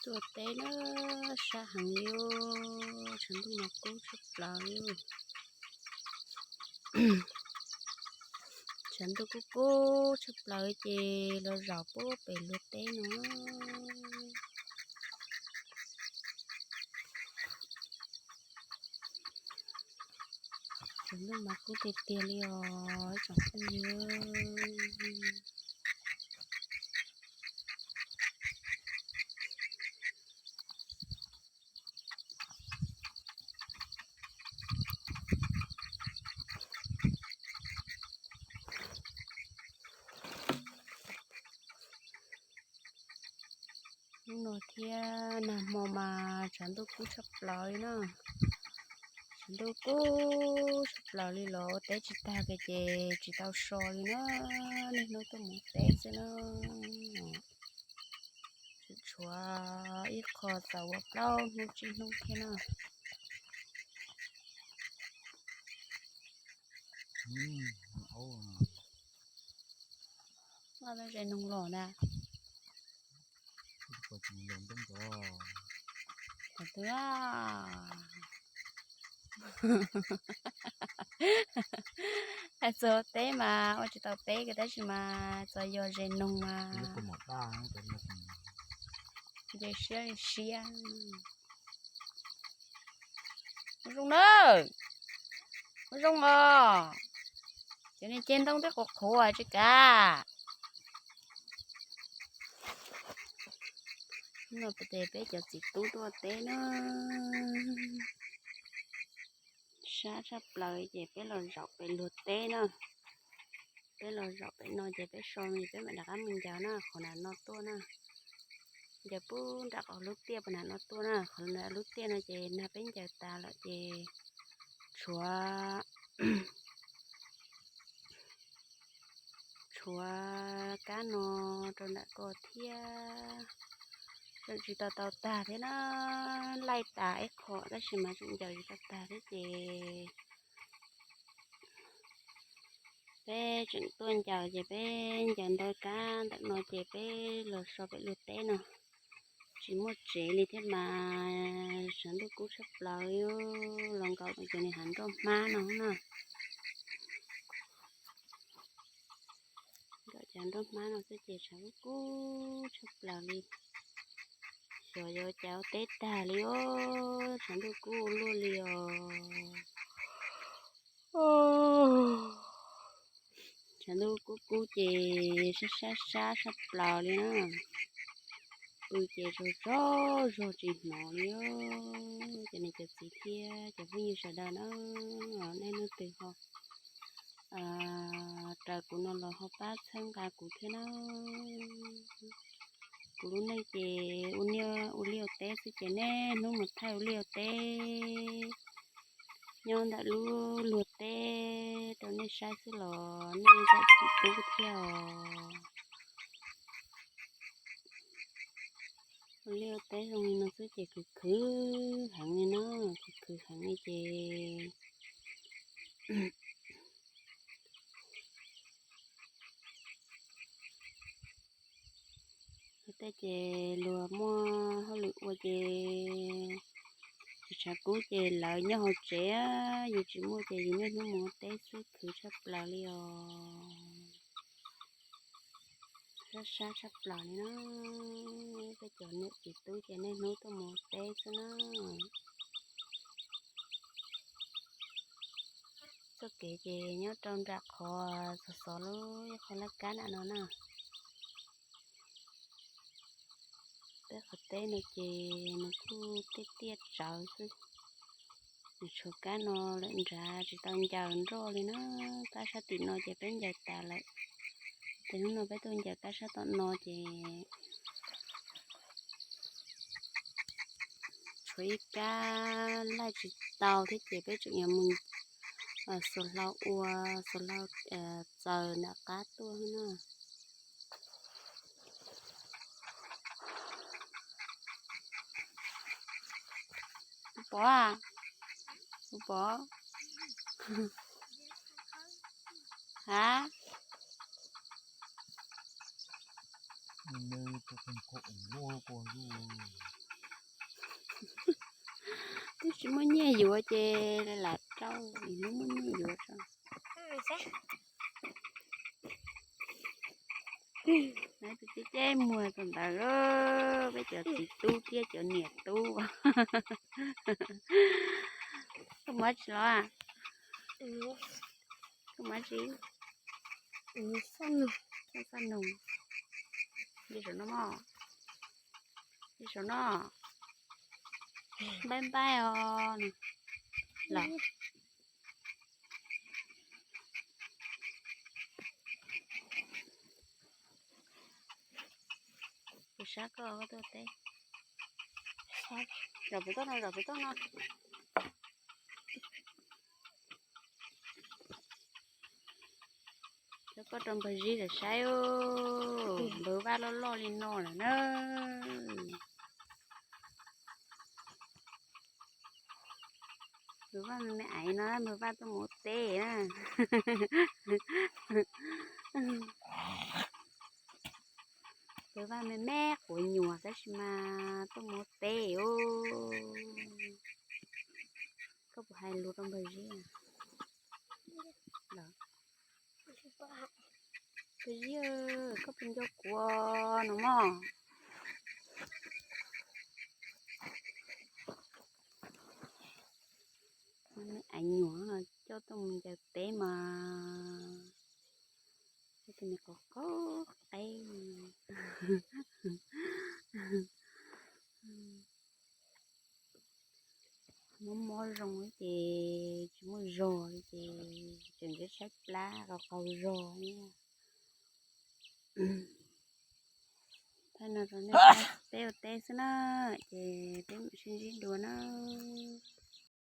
Tuaj teb na, sab heev li, tshav ntuj mas kub tshaj plaws li. Tshav ntuj kub kub tshaj plaws ces los zaum puag pem luag teb no. Tshav ntuj mas kub tiag tiag li os tsoom phooj ywg. Hnub no thiab nag hmo mas tshav ntuj kub tshaj plaws li na. Tshav ntuj kub tshaj plaws li los ua teb tsis tag kiag ces tsis tau so li na. Niaj hnub tuaj mus teb xwb na. Tseem tshuav ib qho txaus ua plaub hnub tsib hnub thiab na. Ua ze noog los na. Qhov twg a? Hais txog teb mas ua tsis tau teb kiag tab sis mas txog yos ze noog mas nce siab li siab. Ua zoo na, ua zoo os. Cov niag ceg ntoo twb qhuav qhuav tsis kav. No ces peb cov txiv tub tuaj teb na. Sab tshaj plaws ces peb los zaum pem luag teb na. Peb los zaum pem no ces peb so me peb mam rov qab mus ncaws na, qhov nram no tuaj na. Ncaws puag nram qhov lub tiaj puag nram no tuaj na, qhov lub tiaj no ces nag peb ncaws tas lawm ces tshuav, tshuav kab no rau nram ko thiab. Tseem tsis tau tau tag thiab na, laij tas ib qho tab sis mas tseem ncaws tsis tau tag thiab ces peb tseem tuaj ncaws ces peb ncaws ntau kab ntawm no ces peb los so pem luag teb no. Tsis muaj tsev li thiab mas tshav ntuj kub tshaj plaws li, los nkaum cov niag hav nroj hmab no na. Nkaum cov nroj hmab no xwb ces tshav ntuj kub tshaj plaws li. Xyov yuav cas ua teb tag li os, tshav ntuj kub ua luaj li os. Tshav ntuj kub kub ces sab sab sab sab plaws li na. Pw ces tsaug zog tsis hnov li os. Ces nej cov txiv thiab cov phooj ywg sawv daws na, nej leej twg ho raws kuv no los ho pab txhawb nqa kuv thiab na. Kuv lub neej ces ua niaj ua liaj ua teb xwb ces niaj hnub mus thaij ua liaj ua teb nyob ntawm lub luag teb rau nej saib xwb los nej zam txim pub thiab os. Ua liaj ua teb zoo li no xwb ces khwv khwv heev li na, khwv khwv heev li ces ua teb ces luag muaj hauj lwm ua ces tsis tshav kub ces lawv nyob hauv tsev, yus tsis muaj ces yus niaj hnub mus ua teb xwb khwv tshaj plaws li os. Sab sab tshaj plaws li na, peb cov niam txiv tub ces niaj hnub tuaj mus ua teb xwb na. Txoj kev ces nyob rau nram qhov xov xov lub qhov laj kab nram no na. Peb qhov teb no ces nws kuj tiaj tiaj tsawv xwb. Nws tshuav kab no lawm nrad tsis tau ncaws nroj li na. Kab sab tim no ces peb ncaws tas lawm. Ces hnub no peb tuaj ncaws kab sab tom no ces tshuav ib kab laij tsis tau thiab ces peb tseem yuav mus xuas hlau ua, xuas hlau txaws nram qab tuaj na. Kuv pom, kuv pom. Ha, nws tus kheej khuam Twb tsis muaj nyiaj yuav ces lam rau, hnub muaj nyiaj yuav tso. Tus tib ceb muag tau ntawd, peb cov txiv tub thiab cov niam tub. Koj mus dab tsi los? Koj mus dab tsi? Xaj noog. Saum no mog. Saum no. Npaib npaib os. Los. Kuv sab koj, koj tuaj teb. Zom pem toj no, zom pem toj no. Coj koj rau npawg Zib lawv saib, npawg Vaj loj loj li no lawm na. Npawg Vaj me me aiv no, npawg Vaj tuaj mus ua teb na. Npawg Vaj me me quav nyuam tab sis mas tuaj mus ua teb os. Koj puas hais lus rau npawg Zib? Npawg Zib, koj puas nco kuv no mog? Me aiv nyuam no coj tuaj mus ncaws teb mas tus me qov qab qeb. Mob mob zoo ces tsis muaj zog li ces tseem ntsib tshaib plab qau qau zog. Thaij no rau nej saib peb ua teb xwb na, ces peb mam sib ntsib dua na.